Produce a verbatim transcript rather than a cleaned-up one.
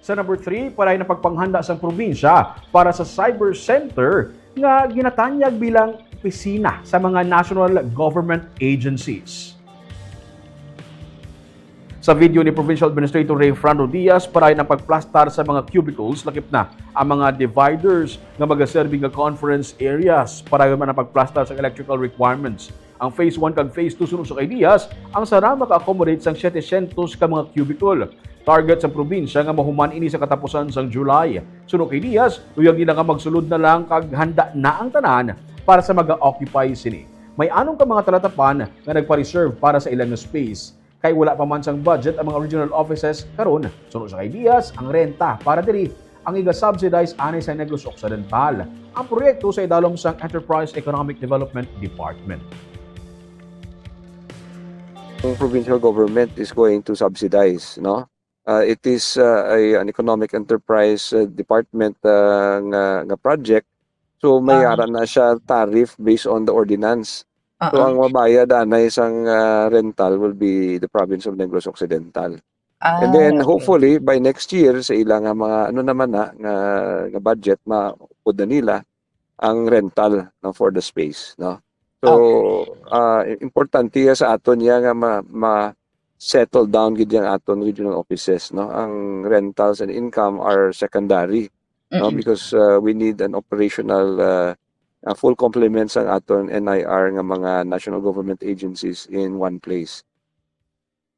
Sa number three, paray na pagpanghanda sang probinsya para sa cyber center nga ginatanyag bilang opisina sa mga national government agencies. Sa video ni Provincial Administrator Ray Frando Diaz, paray na pagplastar sa mga cubicles, lakip na ang mga dividers nga magaserbi nga conference areas, paray man ang pagplastar sa electrical requirements. Ang phase one kag phase two, suno sa kay Diaz, ang sara maka-accommodate sang siyete syentos ka mga cubicle. Target sa probinsya nga mahuman ini sa katapusan sang July. Suno kay Diaz, luyag nila nga magsulod na lang kag handa na ang tanan para sa mag-occupy sini. May anom ka mga talatapan nga nagpa-reserve para sa ilang space. Kay wala pa man sang budget ang mga regional offices karon, suno sa kay Diaz, ang renta para diri ang iga-subsidize anay sa Negros Occidental. Ang proyekto sa idalom sang Enterprise Economic Development Department. Ang provincial government is going to subsidize, no? Uh, it is uh, a, an economic enterprise uh, department uh, nga, nga project. So may Ah. ara na siya tariff based on the ordinance. So Oo. Ang mabayad anay sang uh, rental will be the province of Negros Occidental. Ah, And then okay. Hopefully by next year sa ila nga mga ano naman na nga, nga budget, maupod na nila ang rental, no, for the space, no. So Okay. uh, importante ya sa aton ya nga ma, ma settle down gid yang aton regional offices, no, ang rentals and income are secondary, no, Mm-mm. because uh, we need an operational uh, a full complement sang aton N I R nga mga national government agencies in one place.